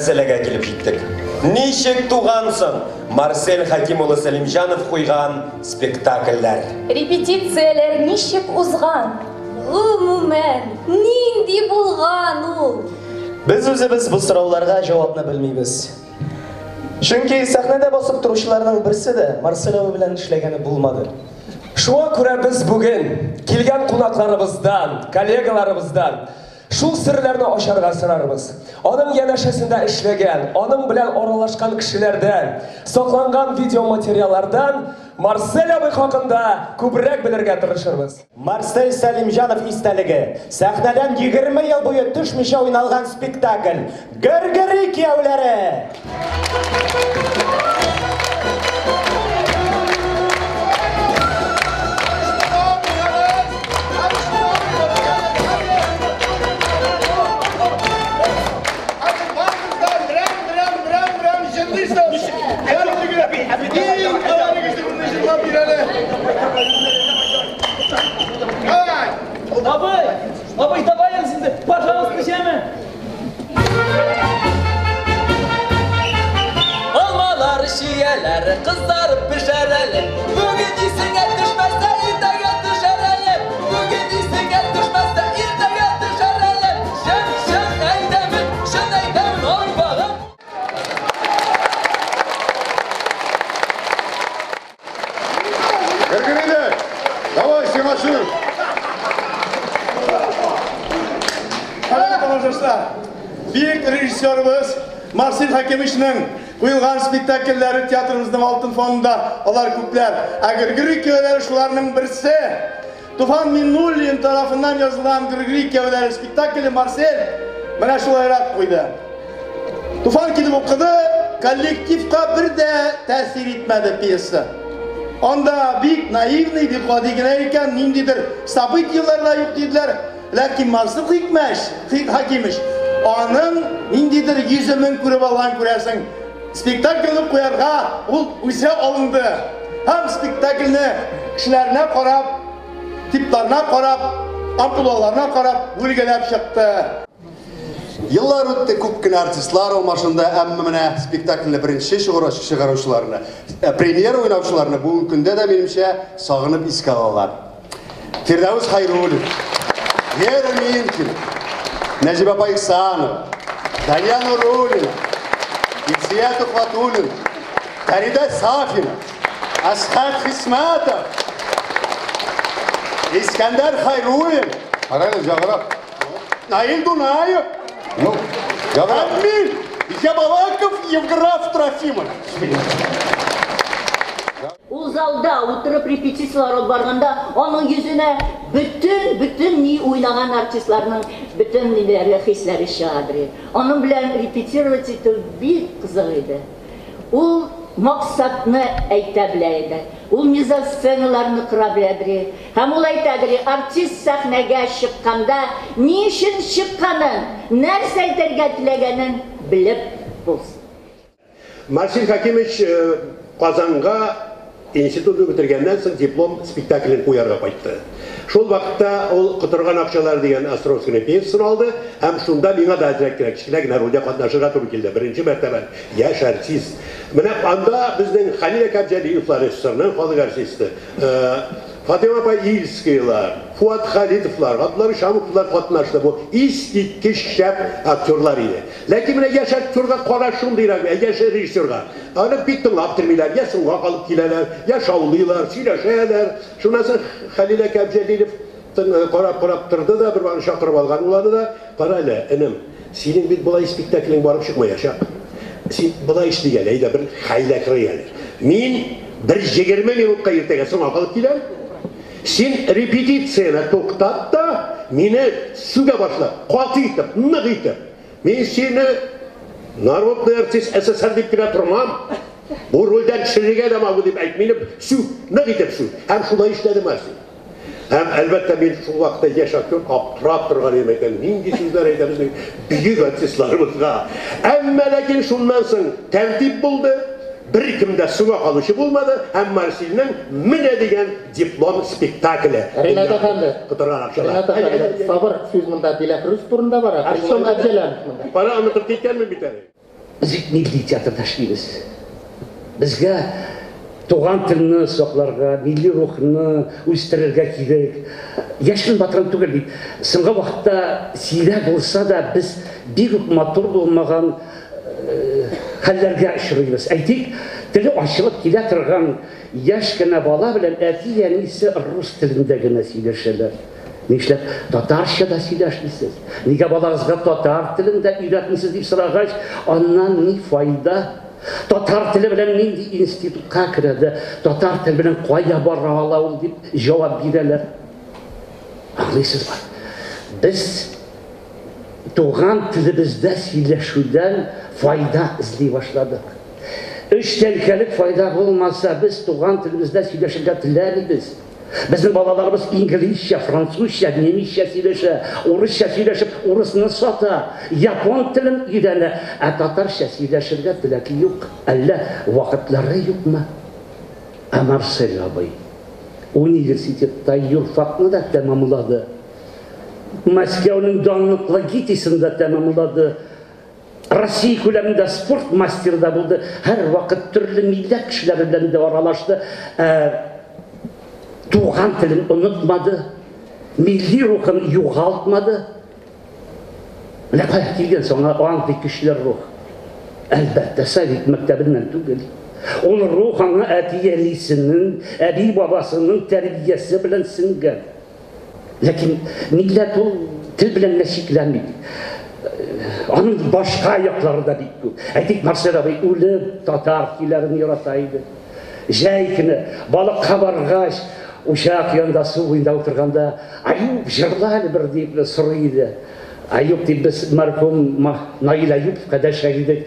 мәсьәләгә килеп җиттек. Ничек туган соң Марсель Хәким улы Сәлимҗанов куйган спектакльләр? Репетицияләр ничек узган? Гомумән, нинди булган ул? Без үзебез бу сорауларга җавапны белмибез. Чөнки сәхнәдә басып торучыларның берсе дә Марсель абый белән эшләгәне булмады. Шуңа күрә без бүген килгән кунакларыбыздан, коллегаларыбыздан шул серләрне ачарга сорарбыз. Аның янәшәсендә эшләгән, аның белән аралашкан кешеләрдән, сакланган видеоматериаллардан Марсель абый хакында күбрәк белергә тырышырбыз. Марсель Сәлимҗанов истәлеге. Сәхнәдән 20 ел буе төшмичә уйналган спектакль. Гөргөри кияүләре! Абый! Абый, давай инде, пожалуйста, җәме! Алмалар, чияләр, кызарып пешәр әле. Бүген исеңә төшмәсә, иртәгә төшәр әле. Бүген исеңә төшмәсә, иртәгә төшәр әле. Чын, чын әйтәмен, чын әйтәмен, арбагым. Гөргөри, давай, сиңа сүз. Хөрмәтле тамашачылар, бөек режиссерыбыз Марсель Хәкимовичның куелган спектакльләре театрыбызның алтын фондында алар күпләр. Ә Гөргөри кияүләре шуларның берсе. Туфан Миңнуллин тарафыннан язылган Гөргөри кияүләре спектакле Марсель менә шулайрак куйды. Туфан килеп укыды, коллективка бер дә тәэсир итмәде пьеса. Анда бик наивный, бик гади генә икән, ниндидер событиеләр дә юк диделәр. Ләкин Марсель Хәкимович аның ниндидер йөземен күреп алган күрәсең. Спектакльне куярга ул үзе алынды. Һәм спектакльне кешеләренә карап, типларына карап, амплуаларына карап бүлгәләп чыкты. Еллар үтте, күп кенә артистлар алмашынды, әмма менә спектакльне беренче чыгаручыларны, премьера уйнаучыларны бүгенге көндә дә минемчә сагынып искә алалар. Фирдәүс Хайруллин, Вера Минкина, Нәҗибә апа Ихсанова, Дания Нуруллина, Илсөя Тухватуллина, Фәридә Сафина, Әсхәт Хисмәтов, Искәндәр Хайруллин, Карагыз, ягырак. Наил Дунаев, Ну, ягырак. һәм мин, Ябалаков Евграф Трофимович. Ул залда утырып репетициялар алып барганда, аның йөзенә бөтен ни уйнаган артистларның бөтен ниләре, хисләре чыгадыр. Аның белән репетировать итү бик кызык иде. Ул максатны әйтә белә иде. Ул мизансценаларны кора беләдер. Һәм ул әйтәдер, артист сәхнәгә чыкканда ни өчен чыкканын, нәрсә әйтергә теләгәнен белеп булсын. Марсель Хәкимович Казанга институтны бетергәннән соң диплом спектаклен куярга кайтты. Шул вакытта ул Котырган акчалар дигән Островскийның пьесасын алды һәм шунда миңа да әзрәк кенә кечкенә генә рольдә катнашырга туры килде. Беренче мәртәбә яшь артист. Менә анда безнең Хәлил әкә Җәлиловлар, СССРның халык артисты, Фатыйма апа Ильскийлар, Фуат Халитовлар, Габдулла Шамовлар катнашты. Бу искиткеч шәп актерлар иде. Ләкин менә яшь актерга караш шундыйрак, яшь режиссерга. Аны бик тыңлап тормыйлар, я соңга калып киләләр, я шаулыйлар, сөйләшәләр. Шуннан соң Хәлил әкә Җәлилов карап-карап торды да, бер вакыт чакырып алган ул аны да. Кара әле, энем, синең бит болай спектаклең барып чыкмаячак. Син болай эшлик әле, әйдә бер хәйлә кырыйк әле. Мин бер 20 минутка иртәгә соңга калып киләм. Син репетицияне туктат та, мине сүгә башла, каты итеп, нык итеп. Мин сине народный артист СССР дип кенә тормам. Бу рольдән төшерергә дә могу дип әйт, мине сүг, нык итеп сүг. Һәм шулай эшләде Марсель. Һәм әлбәттә мин шул вакытта яшь актер аптырап торган идем, әйтәм, нинди сүзләр әйтә безнең бөек артистларыбызга. Әмма ләкин шуннан соң тәртип булды, беркем дә соңга калучы булмады, һәм Марсельнең менә дигән диплом спектакле. Ринат әфәнде, Котырган акчалар. Ринат әфәнде, сабыр, сүз монда Диләфрүз турында бара, причем Әбҗәләнов монда. Кара, онытып киткәнмен бит әле. Без бит милли театрда эшлибез. Безгә туган телне сакларга, милли рухны үстерергә кирәк. Яшерен батырын түгел бит. Соңгы вакытта сирәк булса да без бик үк матур булмаган хәлләргә очрыйбыз. Әйтик, теле ачылып килә торган яшь кенә бала белән әти-әнисе рус телендә генә сөйләшәләр. Нишләп татарча да сөйләшмисез? Нигә балагызга татар телен дә өйрәтмисез дип сорагач, аннан ни файда? Татар теле белән нинди институтка керә дә, татар теле белән кая бара ала ул дип җавап бирәләр. Аңлыйсызмы? Без туган телебездә сөйләшүдән файда эзли башладык. Өч тәңкәлек файда булмаса, без туган телебездә сөйләшергә теләмибез. Безнең балаларыбыз инглизчә, французча, немецчә сөйләшә, урысча сөйләшеп, урысны сата, япон телен өйрәнә, ә татарча сөйләшергә теләк юк. Әллә вакытлары юкмы? Ә Марсель абый университетта юрфакны да тәмамлады. Мәскәүнең данлыклы ГИТИСын да тәмамлады. Россия күләмендә спорт мастеры да булды. Һәрвакыт төрле милләт кешеләре белән дә аралашты. Ә, туган телен онытмады. Милли рухын югалтмады. Менә кая килгән соң андый көчле рух? Әлбәттә, совет мәктәбеннән түгел. Ул рух аңа әти-әнисенең, әби-бабасының тәрбиясе белән сеңгән. Ләкин милләт ул тел белән генә чикләнми. Аның башка яклары да бик күп. Әйтик, Марсель абый үлеп татар көйләрен ярата иде. Җәй көне балыкка баргач, учак янында су буенда утырганда, Аюп, җырла әле бер дип сорый иде. Аюп дип без мәрхүм Наил Аюповка дәшә идек.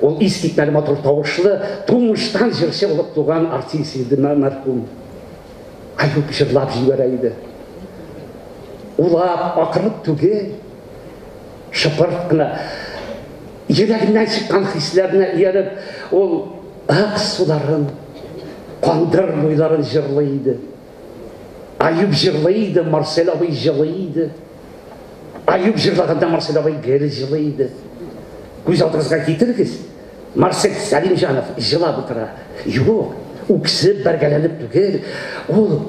Ул искитмәле матур тавышлы, тумыштан җырчы булып туган артист иде мәрхүм. Аюп җырлап җибәрә иде. Улап, акырып түгел, шыпырт кына. Йөрәгеннән чыккан хисләренә ияреп, ул ак суларын, кандыр буйларын җырлый иде. Аюп җырлый иде, Марсель абый җылый иде. Аюп җырлаганда Марсель абый гел җылый иде. Күз алдыгызга китерегез, Марсель Сәлимҗанов җылап утыра. Юк, үксеп, бәргәләнеп түгел. Ул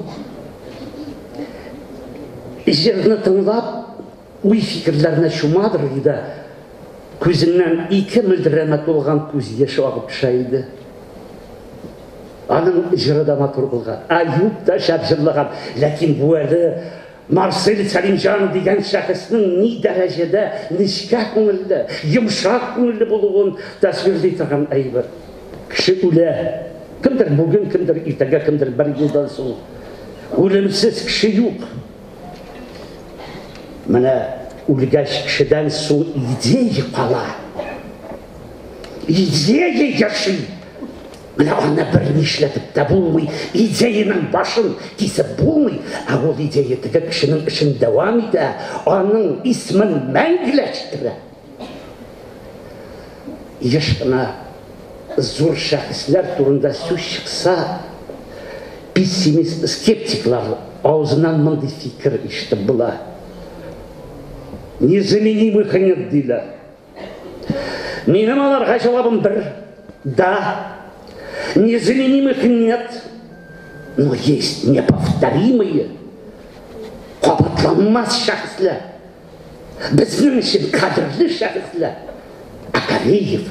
җырны тыңлап, уй-фикерләренә чумадыр иде. Күзеннән ике мөлдерәмә тулган күз яше агып төшә иде. Аның җыры да матур булган. Аюп та шәп җырлаган. Ләкин бу әле Марсель Сәлимҗанов дигән шәхеснең ни дәрәҗәдә нечкә күңелле, йомшак күңелле булуын тасвирлый торган әйбер. Кеше үлә. Кемдер бүген, кемдер иртәгә, кемдер бер елдан соң. Үлемсез кеше юк. Менә үлгәч кешедән соң идея кала. Идея яши. Менә аны бер нишләтеп тә булмый, идеянең башын кисеп булмый, ә ул идея теге кешенең эшен дәвам итә, аның исемен мәңгеләштерә. Еш кына зур шәхесләр турында сүз чыкса, пессимист, скептиклар авызыннан мондый фикер ишетеп була. Незаменимых нет, диләр. Минем аларга җавабым бер. Да, незаменимых нет, но есть неповторимые, кабатланмас шәхесләр. Безнең өчен кадерле шәхесләр. Акареев,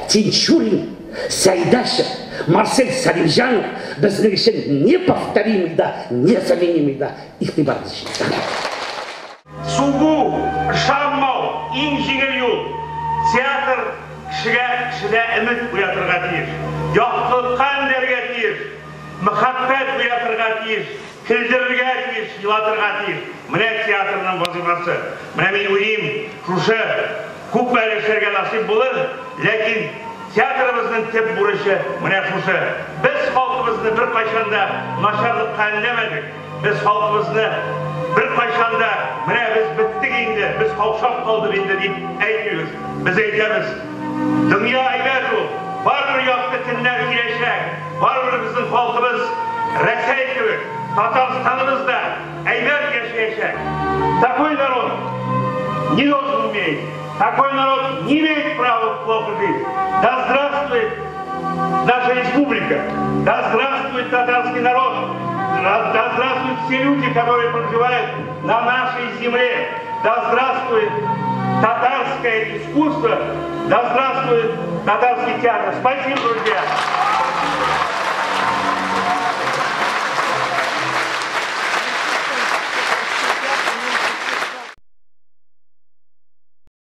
Тинчурин, Сәйдәшев, Марсель Сәлимҗанов безнең өчен неповторимый да, незаменимый да. Игътибарыгыз өчен рәхмәт. Сугу, ышанмау, иң җиңел юл. Театр кешегә кешедә өмет уятырга тиеш, яктылыкка өндәргә тиеш, мәхәббәт уятырга тиеш, көлдерергә тиеш, елатырга тиеш. Менә театрның вазыйфасы. Менә мин уйлыйм, шушы күп әле эшләргә насыйп булыр, ләкин театрыбызның төп бурычы менә шушы. Без халкыбызны беркайчан да начарлыкка өндәмәдек. Без халкыбызны беркайчан да менә без беттек инде, без каушап калдык инде дип әйтмибез. Без әйтәбез, дөнья әйбәт ул, барыбер якты көннәр киләчәк, барыбер безнең халкыбыз Рәсәй кебек, Татарстаныбыз да әйбәт яшәячәк. Такой народ не должен умереть, такой народ не имеет права плохо жить. республика! Да здравствует татарский народ! Да здравствуют все люди, которые проживают на нашей земле! Да здравствует татарское искусство! Да здравствует татарский театр! Спасибо, друзья!